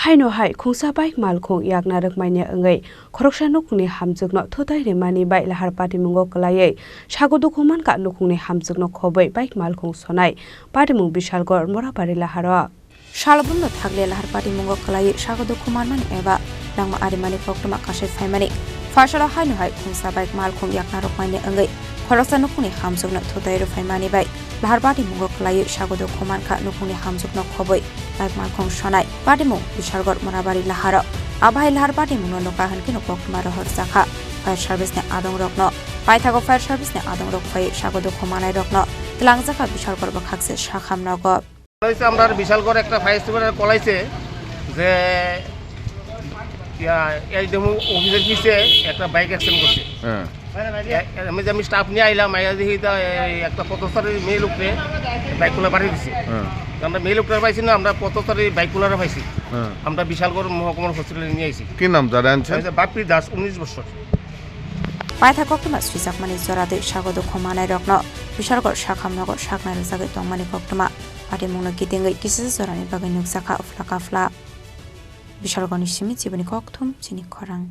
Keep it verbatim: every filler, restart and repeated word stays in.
Haino hai khungsa bike malkhung yakna rwkmani wngwi khoroksa nukhungni hamjwkno thutai rwmani bai lahar patimungo kwlaiwi sago dukhu mankha nukhungni hamjwkno khobwi bike malkhung sonai patimung Bishalgarh Morabari laharo. Salbrumno thakle lahar patimungo kwlaiwi sago dukhu manmani eba langma arimani koktwma kasai phaimani. Phaisalo haino hai khungsa bike malkhung yakna rwkmani wngwi khoroksa nukhungni hamjwkno thutai rwphaimani bai lahar patimungo kwlaiwi sago dukhu mankha nukhungni hamjwkno khobwi bike malkhung sonai patimung Bishalgarh Morabari laharo. Abo hai lahar patimungno nukha hwnkhe no koktwma rohorjakha fire service ni adongrokno. Paithago fire service ni adongrok phaiwi sago dukhu manairokno twlangjakha Bishalgarh bwkhakse sakham nogo. Call হয়েছে, আমরা বিশালগড় একটা ফায়ার স্টেশনের কল আইছে যে ইয়া, এসডিএম অফিসের পিছে একটা bike accident করছে। হ্যাঁ। এ-, এ-, আমি যে আমি স্টাফ নিয়ে আইলাম, আইয়া দেখি তা এই একটা পথচারী মেয়ে লোককে বাইকগুলো বাড়ি দিছে। হ্যাঁ। আমরা মেয়ে লোকটা পাইছি না, আমরা পথচারী বাইকগুলো পাইছি। হ্যাঁ। আমরা বিশালগড় মহকুমার হসপিটালে নিয়ে আইছি। কি নাম যারা আনছেন? ওই যে বাপ্পি দাস, উনিশ বছর। Paithak koktwma swijakmani jora tei sago dukhu manairokno Bishalgarh sakham nogo saknai rwjagwi tongmani koktwma. Patimungno kitingwi kisisa jorani bagwi nukjakha uphla kaphla. Bishalgarhni simi chiboni kokthum chini khorang.